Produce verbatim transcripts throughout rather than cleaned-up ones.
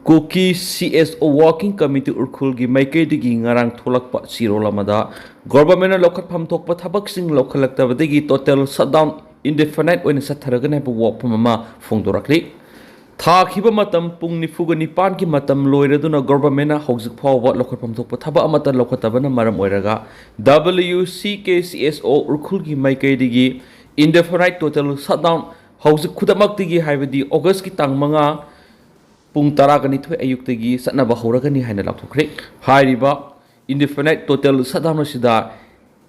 ꯀꯨꯀꯤ C S ꯑꯣ working committee ꯎꯈ꯭ꯔꯨꯜꯒꯤ ꯃꯥꯏꯀꯩꯗꯒꯤ ꯉꯔꯥꯡ ꯊꯣꯛꯂꯛꯄ ꯆꯦꯔꯣꯜ ꯑꯃꯗ ꯒꯣꯚꯔꯟꯃꯦꯟꯠꯅ ꯂꯧꯈꯠꯐꯝ ꯊꯣꯛꯄ ꯊꯕꯛꯁꯤꯡ ꯂꯧꯈꯠꯂꯛꯇꯕꯗꯒꯤ ꯇꯣꯇꯦꯜ ꯁꯠꯗꯥꯎꯟ ꯏꯟꯗꯤꯐꯥꯏꯅꯥꯏꯠ ꯑꯣꯏꯅ ꯆꯠꯊꯔꯒꯅꯤ ꯍꯥꯏꯕ ꯋꯥꯐꯝ ꯑꯃ ꯐꯣꯡꯗꯣꯔꯛꯂꯤ꯫ ꯊꯥꯈꯤꯕ ꯃꯇꯝ ꯄꯨꯡ ꯅꯤꯐꯨꯒ ꯅꯤꯄꯥꯟꯒꯤ ꯃꯇꯝ ꯂꯣꯏꯔꯗꯨꯅ ꯒꯣꯚꯔꯟꯃꯦꯟꯠꯅ ꯍꯧꯖꯤꯛ ꯐꯥꯎꯕ ꯂꯧꯈꯠꯐꯝ ꯊꯣꯛꯄ ꯊꯕꯛ ꯑꯃꯠꯇ ꯂꯧꯈꯠꯇꯕꯅ ꯃꯔꯝ ꯑꯣꯏꯔꯒ W C K C S O ꯎꯈ꯭ꯔꯨꯜꯒꯤ ꯃꯥꯏꯀꯩꯗꯒꯤ ꯏꯟꯗꯤꯐꯥꯏꯅꯥꯏꯠ ꯇꯣꯇꯦꯜ ꯁꯠꯗꯥꯎꯟ ꯍꯧꯖꯤꯛ ꯈꯨꯗꯛꯃꯛꯇꯒꯤ, ꯍꯥꯏꯕꯗꯤ ꯑꯣꯒꯁꯀꯤ ꯇꯥꯡ ꯃꯉꯥ ꯄꯨꯡ ꯇꯔꯥꯒ ꯅꯤꯊꯣꯏ ꯑꯌꯨꯛꯇꯒꯤ ꯆꯠꯅꯕ ꯍꯧꯔꯒꯅꯤ ꯍꯥꯏꯅ ꯂꯥꯎꯊꯣꯛꯈ꯭ꯔꯦ꯫ ꯍꯥꯏꯔꯤꯕ ꯏꯟꯗꯤꯐꯥꯏꯅꯥꯏꯠ ꯇꯣꯇꯦꯜ ꯁꯠꯗꯥꯎꯟ ꯑꯁꯤꯗ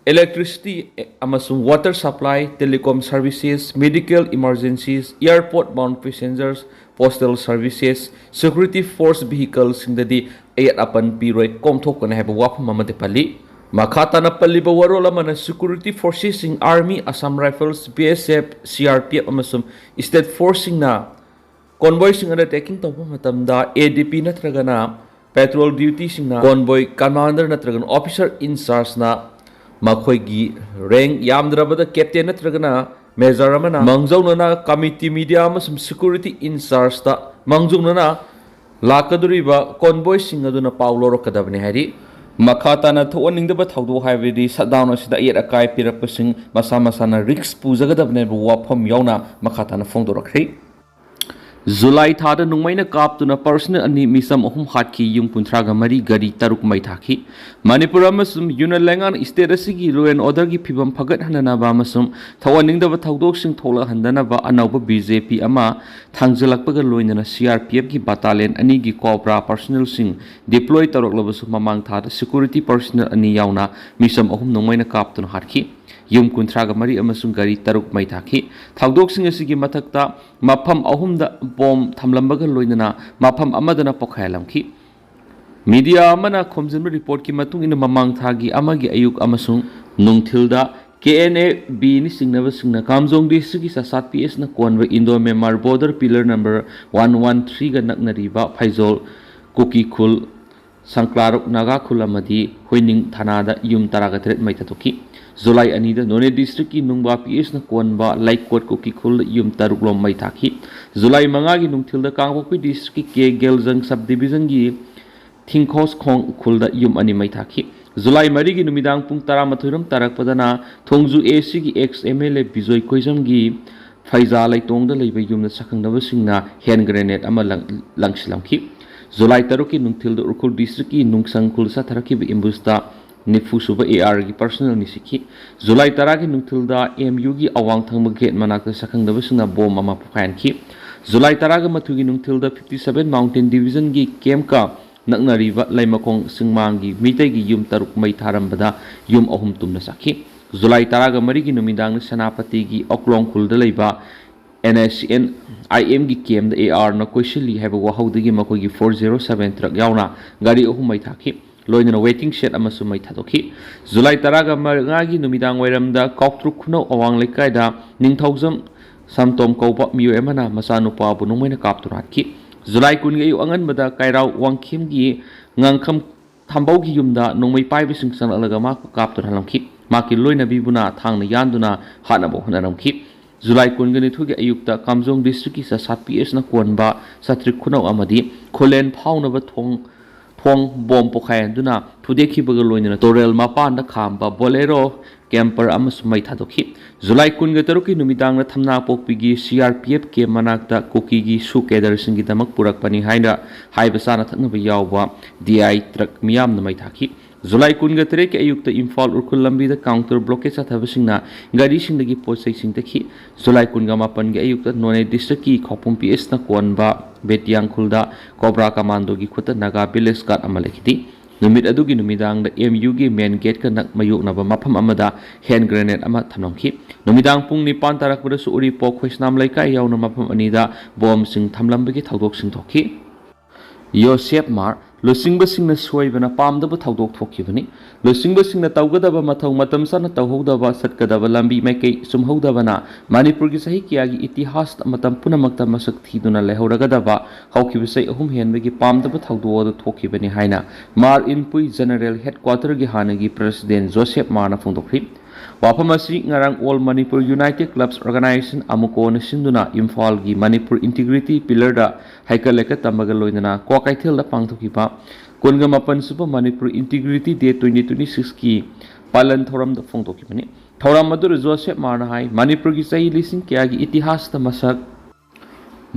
electricity ꯑꯃꯁꯨꯡ water supply, telecom services, medical emergencies, airport bound passengers, postal services, security force vehicleꯁꯤꯡꯗꯗꯤ ꯑꯌꯦꯠ ꯑꯄꯟ ꯄꯤꯔꯣꯏ, ꯀꯣꯝꯊꯣꯛꯀꯅꯤ ꯍꯥꯏꯕ ꯋꯥꯐꯝ ꯑꯃꯗꯤ ꯄꯜꯂꯤ꯫ ꯃꯈꯥ ꯇꯥꯅ ꯄꯜꯂꯤꯕ ꯋꯥꯔꯣꯜ ꯑꯃꯅ security forcesꯁꯤꯡ, Army, Assam Rifles, B S F, C R P F ꯑꯃꯁꯨꯡ state forceꯁꯤꯡꯅ convoyꯁꯤꯡ ꯑꯗꯨ taking ꯇꯧꯕ ꯃꯇꯝꯗ A D P ꯅꯠꯇ꯭ꯔꯒꯅ patrol dutyꯁꯤꯡꯅ convoy commander ꯅꯠꯇ꯭ꯔꯒꯅ officer in chargeꯅ ꯃꯈꯣꯏꯒꯤ rank ꯌꯥꯝꯗ꯭ꯔꯕꯗ captain ꯅꯠꯇ꯭ꯔꯒꯅ major ꯑꯃꯅ ꯃꯥꯡꯖꯧꯅꯅ committee, media ꯑꯃꯁꯨꯡ security in chargeꯇ ꯃꯥꯡꯖꯧꯅꯅ ꯂꯥꯛꯀꯗꯧꯔꯤꯕ convoyꯁꯤꯡ ꯑꯗꯨꯅ ꯄꯥꯎ ꯂꯧꯔꯛꯀꯗꯕꯅꯤ ꯍꯥꯏꯔꯤ꯫ ꯃꯈꯥ ꯇꯥꯅ ꯊꯣꯛꯍꯟꯅꯤꯡꯗꯕ ꯊꯧꯗꯣꯛ ꯍꯥꯏꯕꯗꯤ shutdown ꯑꯁꯤꯗ ꯑꯌꯦꯠ ꯑꯀꯥꯏ ꯄꯤꯔꯛꯄꯁꯤꯡ ꯃꯁꯥ ꯃꯁꯥꯅ risk ꯄꯨꯖꯒꯗꯕꯅꯤ ꯍꯥꯏꯕ ꯋꯥꯐꯝ ꯌꯥꯎꯅ ꯃꯈꯥ ꯇꯥꯅ ꯐꯣꯡꯗꯣꯔꯛꯈ꯭ꯔꯤ꯫ ꯖꯨꯂꯥꯏ ꯊꯥꯗ ꯅꯣꯡꯃꯩꯅ ꯀꯥꯞꯇꯨꯅ personal ꯑꯅꯤ, ꯃꯤꯆꯝ ꯑꯍꯨꯝ ꯍꯥꯠꯈꯤ, ꯌꯨꯝ ꯀꯨꯟꯊ꯭ꯔꯥꯒ ꯃꯔꯤ, ꯒꯥꯔꯤ ꯇꯔꯨꯛ ꯃꯩ ꯊꯥꯈꯤ꯫ ꯃꯅꯤꯄꯨꯔ ꯑꯃꯁꯨꯡ ꯌꯨꯅꯥꯟ ꯂꯩꯉꯥꯛꯅ state ꯑꯁꯤꯒꯤ law and orderꯒꯤ ꯐꯤꯕꯝ ꯐꯒꯠꯍꯟꯅꯅꯕ ꯑꯃꯁꯨꯡ ꯊꯧꯍꯟꯅꯤꯡꯗꯕ ꯊꯧꯗꯣꯛꯁꯤꯡ ꯊꯣꯛꯂꯛꯍꯟꯗꯅꯕ ꯑꯅꯧꯕ B J P ꯑꯃ ꯊꯥꯡꯖꯜꯂꯛꯄꯒ ꯂꯣꯏꯅꯅ C R P Fꯀꯤ battalion ꯑꯅꯤꯒꯤ COBRA personnelꯁꯤꯡ deploy ꯇꯧꯔꯛꯂꯕꯁꯨ, ꯃꯃꯥꯡ ꯊꯥꯗ security personnel ꯑꯅꯤ ꯌꯥꯎꯅ ꯃꯤꯆꯝ ꯑꯍꯨꯝ ꯅꯣꯡꯃꯩꯅ ꯀꯥꯞꯇꯨꯅ ꯍꯥꯠꯈꯤ꯫ ꯌꯨꯝ ꯀꯨꯟꯊ꯭ꯔꯥꯒ ꯃꯔꯤ ꯑꯃꯁꯨꯡ ꯒꯥꯔꯤ ꯇꯔꯨꯛ ꯃꯩ ꯊꯥꯈꯤ꯫ ꯊꯧꯗꯣꯛꯁꯤꯡ ꯑꯁꯤꯒꯤ ꯃꯊꯛꯇ ꯃꯐꯝ ꯑꯍꯨꯝꯗ bomb ꯊꯝꯂꯝꯕꯒ ꯂꯣꯏꯅꯅ ꯃꯐꯝ ꯑꯃꯗꯅ ꯄꯣꯈꯥꯏꯍꯜꯂꯝꯈꯤ꯫ Media ꯑꯃꯅ ꯈꯣꯝꯖꯤꯟꯕ reportꯀꯤ ꯃꯇꯨꯡ ꯏꯟꯅ, ꯃꯃꯥꯡ ꯊꯥꯒꯤ ꯑꯃꯒꯤ ꯑꯌꯨꯛ ꯑꯃꯁꯨꯡ ꯅꯨꯡꯊꯤꯜꯗ K N A B ꯅ ꯆꯤꯡꯅꯕꯁꯤꯡꯅ ꯀꯥꯝꯖꯣꯡ districtꯀꯤ ꯆꯥꯆꯥꯠ P S ꯅ ꯀꯣꯟꯕ Indo Myanmar border pillar number one one threeꯒ ꯅꯛꯅꯔꯤꯕ ꯐꯩꯖꯣꯜ, ꯀꯨꯀꯤ ꯈꯨꯜ, ꯁꯪꯀ꯭ꯂꯥꯔꯨꯛ ꯅꯥꯒꯥ ꯈꯨꯜ ꯑꯃꯗꯤ ꯍꯨꯏꯅꯤꯡ ꯊꯅꯥꯗ ꯌꯨꯝ ꯇꯔꯥꯒ ꯇꯔꯦꯠ ꯃꯩ ꯊꯥꯗꯣꯛꯈꯤ꯫ ꯖꯨꯂꯥꯏ ꯑꯅꯤꯗ ꯅꯣꯅꯦ ꯗꯤꯁꯇ꯭ꯔꯤꯛꯀꯤ ꯅꯨꯡꯕꯥ ꯄꯤ ꯑꯦꯁꯅ ꯀꯣꯟꯕ ꯂꯩꯀꯣꯠ ꯀꯨꯀꯤ ꯈꯨꯜꯗ ꯌꯨꯝ ꯇꯔꯨꯛ ꯂꯣꯝ ꯃꯩ ꯊꯥꯈꯤ꯫ ꯖꯨꯂꯥꯏ ꯃꯉꯥꯒꯤ ꯅꯨꯡꯊꯤꯜꯗ ꯀꯥꯡꯄꯣꯛꯄꯤ ꯗꯤꯁꯇ꯭ꯔꯤꯛꯀꯤ ꯀꯦ ꯒꯦꯜꯖꯪ ꯁꯕ ꯗꯤꯕꯤꯖꯟꯒꯤ ꯊꯤꯡꯈꯣꯁ ꯈꯣꯡ ꯈꯨꯜꯗ ꯌꯨꯝ ꯑꯅꯤ ꯃꯩ ꯊꯥꯈꯤ꯫ ꯖꯨꯂꯥꯏ ꯃꯔꯤꯒꯤ ꯅꯨꯃꯤꯗꯥꯡ ꯄꯨꯡ ꯇꯔꯥꯃꯥꯊꯣꯏ ꯔꯣꯝ ꯇꯥꯔꯛꯄꯗꯅ ꯊꯣꯡꯖꯨ ꯑꯦ ꯁꯤꯒꯤ X M L A Bijoy ꯀꯣꯏꯖꯝꯒꯤ ꯐꯩꯖꯥ ꯂꯩꯇꯣꯡꯗ ꯂꯩꯕ ꯌꯨꯝꯗ ꯁꯛꯈꯪꯅꯕꯁꯤꯡꯅ ꯍꯦꯟ ꯒ꯭ꯔꯦꯅꯦꯗ ꯑꯃ ꯂꯪ-, ꯂꯪꯁꯤꯜꯂꯝꯈꯤ꯫ ꯖꯨꯂꯥꯏ ꯇꯔꯨꯛꯀꯤ ꯅꯨꯡꯊꯤꯜꯗ ꯎꯈ꯭ꯔꯨꯜ ꯗꯤꯁꯇ꯭ꯔꯤꯛꯀꯤ ꯅꯨꯡꯁꯪ ꯈꯨꯜꯗ ꯆꯠꯊꯔꯛꯈꯤꯕ ꯏꯝꯕꯨꯁꯇ ꯅꯤꯐꯨ ꯁꯨꯕ ꯑꯦ ꯑꯥꯔꯒꯤ ꯄꯔꯁꯅꯦꯜꯅꯤ ꯁꯤꯈꯤ꯫ ꯖꯨꯂꯥꯏ ꯇꯔꯥꯒꯤ ꯅꯨꯡꯊꯤꯜꯗ ꯑꯦꯝ ꯌꯨꯒꯤ ꯑꯋꯥꯡ ꯊꯪꯕ ꯒꯦꯠ ꯃꯅꯥꯛꯇ ꯁꯛꯈꯪꯗꯕꯁꯤꯡꯅ ꯕꯣꯝ ꯑꯃ ꯄꯣꯈꯥꯏꯍꯟꯈꯤ꯫ ꯖꯨꯂꯥꯏ ꯇꯔꯥꯒ ꯃꯥꯊꯣꯏꯒꯤ ꯅꯨꯡꯊꯤꯜꯗ ꯐꯤꯐꯇꯤ ꯁꯚꯦꯟ ꯃꯥꯎꯟꯇꯦꯟ ꯗꯤꯕꯤꯖꯟꯒꯤ ꯀꯦꯝꯀ ꯅꯛꯅꯔꯤꯕ ꯂꯩꯃꯈꯣꯡ ꯆꯤꯡꯃꯥꯡꯒꯤ ꯃꯤꯇꯩꯒꯤ ꯌꯨꯝ ꯇꯔꯨꯛ ꯃꯩ ꯊꯥꯔꯝꯕꯗ ꯌꯨꯝ ꯑꯍꯨꯝ ꯇꯨꯝꯅ ꯆꯥꯛꯈꯤ꯫ ꯖꯨꯂꯥꯏ ꯇꯔꯥꯒ ꯃꯔꯤꯒꯤ ꯅꯨꯃꯤꯗꯥꯡꯗ ꯁꯦꯅꯥꯄꯇꯤꯒꯤ ꯑꯣꯛꯂꯣꯡ ꯈꯨꯜꯗ ꯂꯩꯕ ꯑꯦꯟ ꯑꯦꯁ ꯁꯤ ꯑꯦꯟ ꯑꯥꯏ ꯑꯦꯝꯒꯤ ꯀꯦꯝꯗ ꯑꯦ ꯑꯥꯔꯅ ꯀꯣꯏꯁꯤꯜꯂꯤ ꯍꯥꯏꯕ ꯋꯥꯍꯧꯗꯒꯤ ꯃꯈꯣꯏꯒꯤ ꯐꯣꯔ ꯖꯦꯔꯣ ꯁꯚꯦꯟ ꯇ꯭ꯔꯛ ꯌꯥꯎꯅ ꯒꯥꯔꯤ ꯑꯍꯨꯝ ꯃꯩ ꯊꯥꯈꯤ꯫ ꯂꯣꯏꯅꯅ ꯋꯦꯇꯤꯡ ꯁꯦꯗ ꯑꯃꯁꯨ ꯃꯩ ꯊꯥꯗꯣꯛꯈꯤ꯫ ꯖꯨꯂꯥꯏ ꯇꯔꯥꯒ ꯃꯉꯥꯒꯤ ꯅꯨꯃꯤꯗꯥꯡ ꯋꯥꯏꯔꯝꯗ ꯀꯥꯎꯇ꯭ꯔꯨꯛ ꯈꯨꯅꯧ ꯑꯋꯥꯡ ꯂꯩꯀꯥꯏꯗ ꯅꯤꯡꯊꯧꯖꯝ ꯁꯝꯇꯣꯝ ꯀꯧꯕ ꯃꯤꯑꯣꯏ ꯑꯃꯅ ꯃꯆꯥꯅꯨꯄꯥꯕꯨ ꯅꯣꯡꯃꯩꯅ ꯀꯥꯞꯇꯨꯅ ꯍꯥꯠꯈꯤ꯫ ꯖꯨꯂꯥꯏ ꯀꯨꯟꯒꯤ ꯑꯌꯨꯛ ꯑꯉꯟꯕꯗ ꯀꯩꯔꯥꯎ ꯋꯥꯡꯈꯦꯝꯒꯤ ꯉꯥꯡꯈꯝ ꯊꯝꯕꯧꯒꯤ ꯌꯨꯝꯗ ꯅꯣꯡꯃꯩ ꯄꯥꯏꯕꯁꯤꯡ ꯆꯪꯂꯛꯂꯒ ꯃꯍꯥꯛꯄꯨ ꯀꯥꯞꯇꯨꯅ ꯍꯥꯠꯂꯝꯈꯤ꯫ ꯃꯍꯥꯛꯀꯤ ꯂꯣꯏꯅꯕꯤꯕꯨꯅ ꯊꯥꯡꯅ ꯌꯥꯟꯗꯨꯅ ꯍꯥꯠꯅꯕ ꯍꯣꯠꯅꯔꯝꯈꯤ꯫ ꯖꯨꯂꯥꯏ ꯀꯨꯟꯒ ꯅꯤꯊꯣꯏꯒꯤ ꯑꯌꯨꯛꯇ ꯀꯥꯝꯖꯣꯡ ꯗꯤꯁꯇ꯭ꯔꯤꯛꯀꯤ ꯆꯁꯥꯠ ꯄꯤ ꯑꯦꯁꯅ ꯀꯣꯟꯕ ꯁꯥꯇ꯭ꯔꯤꯛ ꯈꯨꯅꯧ ꯑꯃꯗꯤ ꯈꯨꯂꯦꯟ ꯐꯥꯎꯅꯕ ꯊꯣꯡ, ꯊꯣꯡ ꯕꯣꯝ ꯄꯣꯈꯥꯏꯍꯟꯗꯨꯅ ꯐꯨꯗꯦꯛꯈꯤꯕꯒ ꯂꯣꯏꯅꯅ ꯇꯣꯔꯦꯜ ꯃꯄꯥꯟꯗ ꯈꯥꯝꯕ ꯕꯣꯂꯦꯔꯣ ꯀꯦꯝꯄꯔ ꯑꯃꯁꯨ ꯃꯩ ꯊꯥꯗꯣꯛꯈꯤ꯫ ꯖꯨꯂꯥꯏ ꯀꯨꯟꯒ ꯇꯔꯨꯛꯀꯤ ꯅꯨꯃꯤꯗꯥꯡꯗ ꯊꯝꯅꯥꯄꯣꯛꯄꯤꯒꯤ ꯁꯤ ꯑꯥꯔ ꯄꯤ ꯑꯦꯐ ꯀꯦꯝ ꯃꯅꯥꯛꯇ ꯀꯨꯀꯤꯒꯤ ꯁꯨ ꯀꯦꯗꯔꯁꯤꯡꯒꯤꯗꯃꯛ ꯄꯨꯔꯛꯄꯅꯤ ꯍꯥꯏꯅ ꯍꯥꯏꯕ ꯆꯥꯅ ꯊꯛꯅꯕ ꯌꯥꯎꯕ ꯗꯤ ꯑꯥꯏ ꯇ꯭ꯔꯛ ꯃꯤꯌꯥꯝꯅ ꯃꯩ ꯊꯥꯈꯤ꯫ ꯖꯨꯂꯥꯏ ꯀꯨꯟꯒ ꯇꯔꯦꯠꯀꯤ ꯑꯌꯨꯛꯇ ꯏꯝꯐꯥꯜ ꯎꯈ꯭ꯔꯨꯜ ꯂꯝꯕꯤꯗ ꯀꯥꯎꯟꯇꯔ ꯕ꯭ꯂꯣꯀꯦꯠ ꯆꯠꯊꯕꯁꯤꯡꯅ ꯒꯥꯔꯤꯁꯤꯡꯗꯒꯤ ꯄꯣꯠ ꯆꯩꯁꯤꯡ ꯇꯛꯈꯤ꯫ ꯖꯨꯂꯥꯏ ꯀꯨꯟꯒ ꯃꯥꯄꯟꯒꯤ ꯑꯌꯨꯛꯇ ꯅꯣꯅꯦ ꯗꯤꯁꯇ꯭ꯔꯤꯛꯀꯤ ꯈꯧꯄꯨꯝ ꯄꯤ ꯑꯦꯁꯅ ꯀꯣꯟꯕ ꯕꯦꯇꯤꯌꯥꯡ ꯈꯨꯜꯗ ꯀꯣꯕ꯭ꯔꯥ ꯀꯃꯥꯟꯗꯣꯒꯤ ꯈꯨꯠꯇ ꯅꯥꯒꯥ ꯚꯤꯂꯦꯖ ꯒꯥꯔꯗ ꯑꯃ ꯂꯩꯈꯤꯗꯦ꯫ ꯅꯨꯃꯤꯠ ꯑꯗꯨꯒꯤ ꯅꯨꯃꯤꯗꯥꯡꯗ ꯑꯦꯝ ꯌꯨꯒꯤ ꯃꯦꯟ ꯒꯦꯠꯀ ꯅꯛ ꯃꯥꯌꯣꯛꯅꯕ ꯃꯐꯝ ꯑꯃꯗ ꯍꯦꯟ ꯒ꯭ꯔꯦꯅꯦꯗ ꯑꯃ ꯊꯝꯂꯝꯈꯤ꯫ ꯅꯨꯃꯤꯗꯥꯡ ꯄꯨꯡ ꯅꯤꯄꯥꯟ ꯇꯥꯔꯛꯄꯗꯁꯨ ꯎꯔꯤꯄꯣꯛ ꯈꯣꯏꯁꯅꯥꯝ ꯂꯩꯀꯥꯏ ꯌꯥꯎꯅ ꯃꯐꯝ ꯑꯅꯤꯗ ꯕꯣꯝꯁꯤꯡ ꯊꯝꯂꯝꯕꯒꯤ ꯊꯧꯗꯣꯛꯁꯤꯡ ꯊꯣꯛꯈꯤ꯫ ꯌꯣꯁꯦꯞ ꯃꯥꯔ, ꯂꯨꯆꯤꯡꯕꯁꯤꯡꯅ ꯁꯣꯏꯕꯅ ꯄꯥꯝꯗꯕ ꯊꯧꯗꯣꯛ ꯊꯣꯛꯈꯤꯕꯅꯤ꯫ ꯂꯨꯆꯤꯡꯕꯁꯤꯡꯅ ꯇꯧꯒꯗꯕ ꯃꯊꯧ ꯃꯇꯝ ꯆꯥꯅ ꯇꯧꯍꯧꯗꯕ, ꯆꯠꯀꯗꯕ ꯂꯝꯕꯤ ꯃꯥꯏꯀꯩ ꯆꯨꯝꯍꯧꯗꯕꯅ ꯃꯅꯤꯄꯨꯔꯒꯤ ꯆꯍꯤ ꯀꯌꯥꯒꯤ ꯏꯇꯤꯍꯥꯁꯇ ꯃꯇꯝ ꯄꯨꯝꯅꯃꯛꯇ ꯃꯁꯛ ꯊꯤꯗꯨꯅ ꯂꯩꯍꯧꯔꯒꯗꯕ ꯍꯧꯈꯤꯕ ꯆꯍꯤ ꯑꯍꯨꯝ ꯍꯦꯟꯕꯒꯤ ꯄꯥꯝꯗꯕ ꯊꯧꯗꯣꯛ ꯑꯗꯨ ꯊꯣꯛꯈꯤꯕꯅꯤ ꯍꯥꯏꯅ ꯃꯥꯔ ꯏꯟꯄꯨꯏ ꯖꯦꯅꯔꯦꯜ ꯍꯦꯗꯀ꯭ꯋꯥꯇꯔꯒꯤ ꯍꯥꯟꯅꯒꯤ ꯄ꯭ꯔꯦꯁꯤꯗꯦꯟ ꯖꯣꯁꯦꯞ ꯃꯥꯔꯅ ꯐꯣꯡꯗꯣꯛꯈꯤ꯫ ꯋꯥꯐꯝ ꯑꯁꯤ ꯉꯔꯥꯡ All Manipur United Clubs Organisation, ꯑꯃꯨꯀꯣꯅ ꯁꯤꯟꯗꯨꯅ ꯏꯝꯐꯥꯜꯒꯤ ꯃꯅꯤꯄꯨꯔ ꯏꯟꯇꯤꯒ꯭ꯔꯤꯇꯤ ꯄꯤꯂꯔꯗ ꯍꯩꯀꯠ ꯂꯩꯀꯠ ꯇꯝꯕꯒ ꯂꯣꯏꯅꯅ ꯀ꯭ꯋꯥꯀꯩꯊꯦꯜꯗ ꯄꯥꯡꯊꯣꯛꯈꯤꯕ ꯀꯨꯟꯒ ꯃꯥꯄꯟ ꯁꯨꯕ ꯃꯅꯤꯄꯨꯔ ꯏꯟꯇꯤꯒ꯭ꯔꯤꯇꯤ ꯗꯦ twenty twenty six ꯀꯤ ꯄꯥꯂꯟ ꯊꯧꯔꯝꯗ ꯐꯣꯡꯗꯣꯛꯈꯤꯕꯅꯤ꯫ ꯊꯧꯔꯝ ꯑꯗꯨꯗ ꯖꯣꯁꯦꯞ ꯃꯥꯔꯅ ꯍꯥꯏ, ꯃꯅꯤꯄꯨꯔꯒꯤ ꯆꯍꯤ ꯂꯤꯁꯤꯡ ꯀꯌꯥꯒꯤ ꯏꯇꯤꯍꯥꯁꯇ ꯃꯁꯛ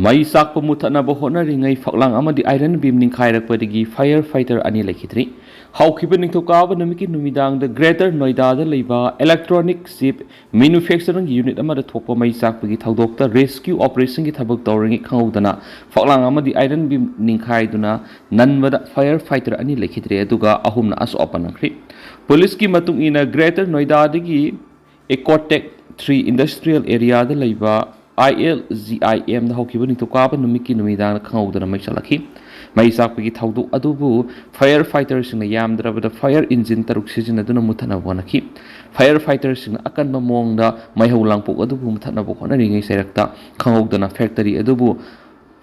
ꯃꯩ ꯆꯥꯛꯄ ꯃꯨꯊꯠꯅꯕ ꯍꯣꯠꯅꯔꯤꯉꯩ ꯐꯛꯂꯥꯡ ꯑꯃꯗꯤ iron beam ꯅꯤꯡꯈꯥꯏꯔꯛꯄꯗꯒꯤ fire fighter ꯑꯅꯤ ꯂꯩꯈꯤꯗ꯭ꯔꯤ꯫ ꯍꯧꯈꯤꯕ ꯅꯤꯡꯊꯧꯀꯥꯕ ꯅꯨꯃꯤꯠꯀꯤ ꯅꯨꯃꯤꯗꯥꯡꯗ Greater Noida ꯗ ꯂꯩꯕ electronic chip manufacturing unit ꯑꯃꯗ ꯊꯣꯛꯄ ꯃꯩ ꯆꯥꯛꯄꯒꯤ ꯊꯧꯗꯣꯛꯇ rescue operation ꯒꯤ ꯊꯕꯛ ꯇꯧꯔꯤꯉꯩ ꯈꯪꯍꯧꯗꯅ ꯐꯛꯂꯥꯡ ꯑꯃꯗꯤ iron beam ꯅꯤꯡꯈꯥꯏꯗꯨꯅ ꯅꯟꯕꯗ fire fighter ꯑꯅꯤ ꯂꯩꯈꯤꯗ꯭ꯔꯦ, ꯑꯗꯨꯒ ꯑꯍꯨꯝꯅ ꯑꯁꯣꯛ ꯑꯄꯟ ꯅꯪꯈ꯭ꯔꯤ꯫ ꯄꯨꯂꯤꯁꯀꯤ ꯃꯇꯨꯡ ꯏꯟꯅ, Greater Noida ꯗꯒꯤ Ecotech three Industrial Area ꯗ ꯂꯩꯕ ILGIM ꯗ ꯍꯧꯈꯤꯕ ꯅꯤꯡꯊꯧꯀꯥꯕ ꯅꯨꯃꯤꯠꯀꯤ ꯅꯨꯃꯤꯗꯥꯡꯗ ꯈꯪꯍꯧꯗꯅ ꯃꯩ ꯆꯥꯛꯂꯛꯈꯤ꯫ ꯃꯩ ꯆꯥꯛꯄꯒꯤ ꯊꯧꯗꯣꯛ ꯑꯗꯨꯕꯨ fire fighter ꯁꯤꯡꯅ ꯌꯥꯝꯗ꯭ꯔꯕꯗ fire engine ꯇꯔꯨꯛ ꯁꯤꯖꯤꯟꯅꯗꯨꯅ ꯃꯨꯊꯠꯅꯕ ꯍꯣꯠꯅꯈꯤ꯫ Fire fighter ꯁꯤꯡꯅ ꯑꯀꯟꯕ ꯃꯑꯣꯡꯗ ꯃꯩꯍꯧ ꯂꯥꯡꯄꯣꯛ ꯑꯗꯨꯕꯨ ꯃꯨꯊꯠꯅꯕ ꯍꯣꯠꯅꯔꯤꯉꯩ ꯆꯩꯔꯛꯇ ꯈꯪꯍꯧꯗꯅ factory ꯑꯗꯨꯕꯨ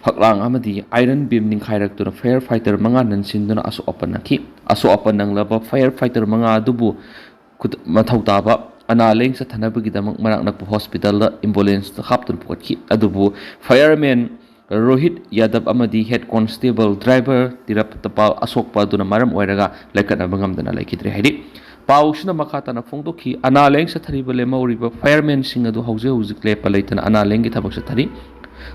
ꯐꯛꯂꯥꯡ ꯑꯃꯗꯤ iron beam ꯅꯤꯡꯈꯥꯏꯔꯛꯇꯨꯅ fire fighter ꯃꯉꯥ ꯅꯟꯁꯤꯟꯗꯨꯅ ꯑꯁꯣꯛ ꯑꯄꯟ ꯅꯪꯈꯤ꯫ ꯑꯁꯣꯛ ꯑꯄꯟ ꯅꯪꯂꯕ fire fighter ꯃꯉꯥ ꯑꯗꯨꯕꯨ ꯈꯨꯗ-, ꯃꯊꯧ ꯇꯥꯕ ꯑꯅꯥ ꯂꯥꯌꯦꯡ ꯆꯠꯊꯅꯕꯒꯤꯗꯃꯛ ꯃꯅꯥꯛ ꯅꯛꯄ hospital ꯗ ambulance ꯇ ꯍꯥꯞꯇꯨꯅ ꯄꯨꯈꯠꯈꯤ꯫ ꯑꯗꯨꯕꯨ fireman ꯔꯣꯍꯤꯠ ꯌꯥꯗꯕ ꯑꯃꯗꯤ head constable driver ꯇꯤꯔꯞ ꯇꯄꯥꯜ ꯑꯁꯣꯛꯄ ꯑꯗꯨꯅ ꯃꯔꯝ ꯑꯣꯏꯔꯒ ꯂꯥꯏꯀꯠꯅꯕ ꯉꯝꯗꯅ ꯂꯩꯈꯤꯗ꯭ꯔꯦ ꯍꯥꯏꯔꯤ꯫ ꯄꯥꯎꯁꯤꯅ ꯃꯈꯥ ꯇꯥꯅ ꯐꯣꯡꯗꯣꯛꯈꯤ, ꯑꯅꯥ ꯂꯥꯌꯦꯡ ꯆꯠꯊꯔꯤꯕ ꯂꯦꯝꯍꯧꯔꯤꯕ fireman ꯁꯤꯡ ꯑꯗꯨ ꯍꯧꯖꯤꯛ ꯍꯧꯖꯤꯛ ꯂꯦꯞꯄ ꯂꯩꯇꯅ ꯑꯅꯥ ꯂꯥꯌꯦꯡꯒꯤ ꯊꯕꯛ ꯆꯠꯊꯔꯤ꯫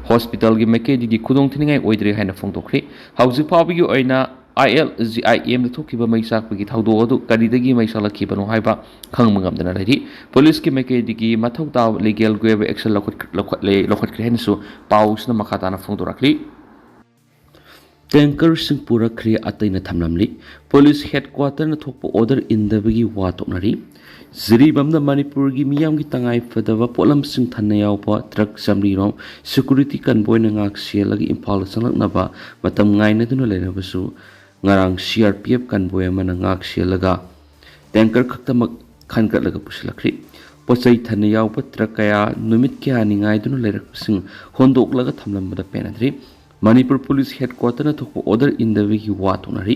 Hospital ꯒꯤ ꯃꯥꯏꯀꯩꯗꯒꯤ ꯈꯨꯗꯣꯡꯊꯤꯅꯤꯡꯉꯥꯏ ꯑꯣꯏꯗ꯭ꯔꯦ ꯍꯥꯏꯅ ꯐꯣꯡꯗꯣꯛꯈ꯭ꯔꯤ꯫ ꯍꯧꯖꯤꯛ ꯐꯥꯎꯕꯒꯤ ꯑꯣꯏꯅ ILGIM ꯗ ꯊꯣꯛꯈꯤꯕ ꯃꯩ ꯆꯥꯛꯄꯒꯤ ꯊꯧꯗꯣꯛ ꯑꯗꯨ ꯀꯔꯤꯗꯒꯤ ꯃꯩ ꯆꯥꯛꯂꯛꯈꯤꯕꯅꯣ ꯍꯥꯏꯕ ꯈꯪꯕ ꯉꯝꯗꯅ ꯂꯩꯔꯤ꯫ ꯄꯨꯂꯤꯁꯀꯤ ꯃꯥꯏꯀꯩꯗꯒꯤ ꯃꯊꯧ ꯇꯥꯕ legal ꯑꯣꯏꯕ action ꯂꯧꯈꯠ-, ꯂꯧꯈꯠꯂꯦ, ꯂꯧꯈꯠꯈ꯭ꯔꯦ ꯍꯥꯏꯅꯁꯨ ꯄꯥꯎꯁꯤꯅ ꯃꯈꯥ ꯇꯥꯅ ꯐꯣꯡꯗꯣꯔꯛꯂꯤ꯫ Tanker ꯁꯤꯡ ꯄꯨꯔꯛꯈ꯭ꯔꯦ, ꯑꯇꯩꯅ ꯊꯝꯂꯝꯂꯤ꯫ Police headquarter ꯅ ꯊꯣꯛꯄ order ꯏꯟꯗꯕꯒꯤ ꯋꯥ ꯊꯣꯛꯅꯔꯤ꯫ ꯖꯤꯔꯤꯕꯥꯝꯗ ꯃꯅꯤꯄꯨꯔꯒꯤ ꯃꯤꯌꯥꯝꯒꯤ ꯇꯉꯥꯏ ꯐꯗꯕ ꯄꯣꯠꯂꯝꯁꯤꯡ ꯊꯟꯅ ꯌꯥꯎꯕ truck ꯆꯥꯃꯔꯤ ꯔꯣꯝ security convoy ꯅ ꯉꯥꯛ ꯁꯦꯜꯂꯒ ꯏꯝꯐꯥꯜꯗ ꯆꯪꯂꯛꯅꯕ ꯃꯇꯝ ꯉꯥꯏꯅꯗꯨꯅ ꯂꯩꯔꯕꯁꯨ, ꯉꯔꯥꯡ CRPF convoy ꯑꯃꯅ ꯉꯥꯛ ꯁꯦꯜꯂꯒ tanker ꯈꯛꯇꯃꯛ ꯈꯟꯒꯠꯂꯒ ꯄꯨꯁꯤꯜꯂꯛꯈ꯭ꯔꯤ꯫ ꯄꯣꯠ ꯆꯩ ꯊꯟꯅ ꯌꯥꯎꯕ truck ꯀꯌꯥ ꯅꯨꯃꯤꯠ ꯀꯌꯥꯅꯤ ꯉꯥꯏꯗꯨꯅ ꯂꯩꯔꯛꯄꯁꯤꯡ ꯍꯣꯟꯗꯣꯛꯂꯒ ꯊꯝꯂꯝꯕꯗ ꯄꯦꯟꯅꯗ꯭ꯔꯤ꯫ ꯃꯅꯤꯄꯨꯔ Police headquarter ꯅ ꯊꯣꯛꯄ order ꯏꯟꯗꯕꯒꯤ ꯋꯥ ꯊꯣꯛꯅꯔꯤ꯫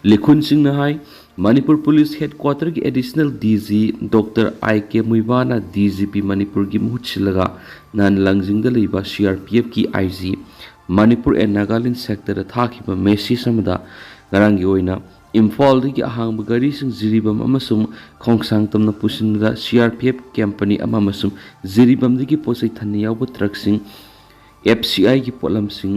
ꯂꯤꯈꯨꯟ ꯁꯤꯡꯅ ꯍꯥꯏ, ꯃꯅꯤꯄꯨꯔ ꯄꯨꯂꯤꯁ ꯍꯦꯗꯀ꯭ꯋꯥꯇꯔꯒꯤ additional D G doctor I K ꯃꯨꯏꯕꯥꯅ ꯗꯤ ꯖꯤ ꯄꯤ ꯃꯅꯤꯄꯨꯔꯒꯤ ꯃꯍꯨꯠ ꯁꯤꯜꯂꯒ ꯅꯍꯥꯟ ꯂꯪꯖꯤꯡꯗ ꯂꯩꯕ ꯁꯤ ꯑꯥꯔ ꯄꯤ ꯑꯦꯐꯀꯤ I G Manipur and Nagaland ꯁꯦꯛꯇꯔꯗ ꯊꯥꯈꯤꯕ ꯃꯦꯁꯦꯖ ꯑꯃꯗ ꯉꯔꯥꯡꯒꯤ ꯑꯣꯏꯅ ꯏꯝꯐꯥꯜꯗꯒꯤ ꯑꯍꯥꯡꯕ ꯒꯥꯔꯤꯁꯤꯡ ꯖꯤꯔꯤꯕꯥꯝ ꯑꯃꯁꯨꯡ ꯈꯣꯡꯁꯥꯡ ꯇꯝꯅ ꯄꯨꯁꯤꯟꯕꯗ ꯁꯤ ꯑꯥꯔ ꯄꯤ ꯑꯦꯐ ꯀꯦꯝꯄꯅꯤ ꯑꯃ ꯑꯃꯁꯨꯡ ꯖꯤꯔꯤꯕꯥꯝꯗꯒꯤ ꯄꯣꯠꯆꯩ ꯊꯟꯅ ꯌꯥꯎꯕ ꯇ꯭ꯔꯛꯁꯤꯡ, ꯑꯦꯐ ꯁꯤ ꯑꯥꯏꯒꯤ ꯄꯣꯠꯂꯝꯁꯤꯡ,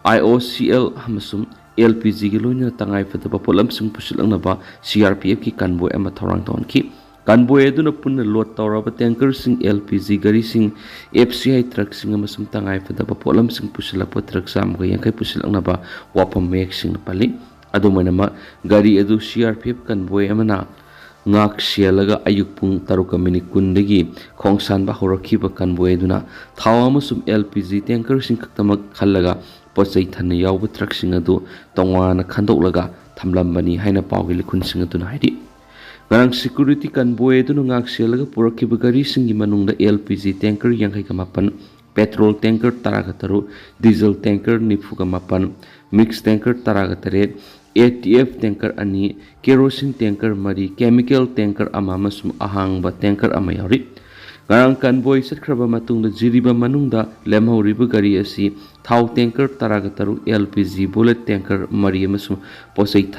ꯑꯥꯏ ꯑꯣ ꯁꯤ ꯑꯦꯜ ꯑꯃꯁꯨꯡ ꯑꯦꯜ ꯄꯤ ꯖꯤꯒꯤ ꯂꯣꯏꯅꯅ ꯇꯉꯥꯏ ꯐꯗꯕ ꯄꯣꯠꯂꯝꯁꯤꯡ ꯄꯨꯁꯤꯜꯂꯛꯅꯕ ꯁꯤ ꯑꯥꯔ ꯄꯤ ꯑꯦꯐꯀꯤ ꯀꯟꯕꯣꯏ ꯑꯃ ꯊꯧꯔꯥꯡ ꯇꯧꯍꯟꯈꯤ꯫ ꯀꯟꯕꯣꯏ ꯑꯗꯨꯅ ꯄꯨꯟꯅ ꯂꯣꯗ ꯇꯧꯔꯕ ꯇꯦꯡꯀꯔꯁꯤꯡ, ꯑꯦꯜ ꯄꯤ ꯖꯤ ꯒꯥꯔꯤꯁꯤꯡ, ꯑꯦꯐ ꯁꯤ ꯑꯥꯏ ꯇ꯭ꯔꯛꯁꯤꯡ ꯑꯃꯁꯨꯡ ꯇꯉꯥꯏ ꯐꯗꯕ ꯄꯣꯠꯂꯝꯁꯤꯡ ꯄꯨꯁꯤꯜꯂꯛꯄ ꯇ꯭ꯔꯛ ꯆꯥꯝꯃꯒ ꯌꯥꯡꯈꯩ ꯄꯨꯁꯤꯜꯂꯛꯅꯕ ꯋꯥꯐꯝ ꯃꯌꯦꯛ ꯁꯦꯡꯅ ꯄꯜꯂꯤ꯫ ꯑꯗꯨꯝ ꯑꯣꯏꯅꯃꯛ, ꯒꯥꯔꯤ ꯑꯗꯨ ꯁꯤ ꯑꯥꯔ ꯄꯤ ꯑꯦꯐ ꯀꯟꯕꯣꯏ ꯑꯃꯅ ꯉꯥꯛ ꯁꯦꯜꯂꯒ ꯑꯌꯨꯛ ꯄꯨꯡ ꯇꯔꯨꯛꯀ ꯃꯤꯅꯤꯠ ꯀꯨꯟꯗꯒꯤ ꯈꯣꯡꯁꯥꯟꯕ ꯍꯧꯔꯛꯈꯤꯕ ꯀꯟꯕꯣꯏ ꯑꯗꯨꯅ ꯊꯥꯎ ꯑꯃꯁꯨꯡ ꯑꯦꯜ ꯄꯤ ꯖꯤ ꯇꯦꯡꯀꯔꯁꯤꯡ ꯈꯛꯇꯃꯛ ꯈꯜꯂꯒ ꯄꯣꯠꯆꯩ ꯊꯟꯅ ꯌꯥꯎꯕ ꯇ꯭ꯔꯛꯁꯤꯡ ꯑꯗꯨ ꯇꯣꯉꯥꯟꯅ ꯈꯟꯗꯣꯛꯂꯒ ꯊꯝꯂꯝꯕꯅꯤ ꯍꯥꯏꯅ ꯄꯥꯎꯒꯤ ꯂꯤꯈꯨꯟꯁꯤꯡ ꯑꯗꯨꯅ ꯍꯥꯏꯔꯤ꯫ ꯉꯔꯥꯡ ꯁꯦꯀ꯭ꯌꯨꯔꯤꯇꯤ ꯀꯟꯕꯣꯏ ꯑꯗꯨꯅ ꯉꯥꯛ ꯁꯦꯜꯂꯒ ꯄꯨꯔꯛꯈꯤꯕ ꯒꯥꯔꯤꯁꯤꯡꯒꯤ ꯃꯅꯨꯡꯗ ꯑꯦꯜ ꯄꯤ ꯖꯤ ꯇꯦꯡꯀꯔ ꯌꯥꯡꯈꯩꯒ ꯃꯥꯄꯟ, ꯄꯦꯇ꯭ꯔꯣꯜ ꯇꯦꯡꯀꯔ ꯇꯔꯥꯒ ꯇꯔꯨꯛ, ꯗꯤꯖꯜ ꯇꯦꯡꯀꯔ ꯅꯤꯐꯨꯒ ꯃꯥꯄꯟ, ꯃꯤꯛꯁ ꯇꯦꯡꯀꯔ ꯇꯔꯥꯒ ꯇꯔꯦꯠ, ꯑꯦ ꯇꯤ ꯑꯦꯐ ꯇꯦꯡꯀꯔ ꯑꯅꯤ, ꯀꯦꯔꯣꯁꯤꯟ ꯇꯦꯡꯀꯔ ꯃꯔꯤ, ꯀꯦꯃꯤꯀꯦꯜ ꯇꯦꯡꯀꯔ ꯑꯃ ꯑꯃꯁꯨꯡ ꯑꯍꯥꯡꯕ ꯇꯦꯡꯀꯔ ꯑꯃ ꯌꯥꯎꯔꯤ꯫ ꯉꯔꯥꯡ ꯀꯟꯕꯣꯏ ꯆꯠꯈ꯭ꯔꯕ ꯃꯇꯨꯡꯗ ꯖꯤꯔꯤꯕꯥꯝ ꯃꯅꯨꯡꯗ ꯂꯦꯝꯍꯧꯔꯤꯕ ꯒꯥꯔꯤ ꯑꯁꯤ ꯊꯥꯎ ꯇꯦꯡꯀꯔ ꯇꯔꯥꯒ ꯇꯔꯨꯛ, L P G bullet tanker ꯃꯔꯤ ꯑꯃꯁꯨꯡ ꯄꯣꯠꯆꯩ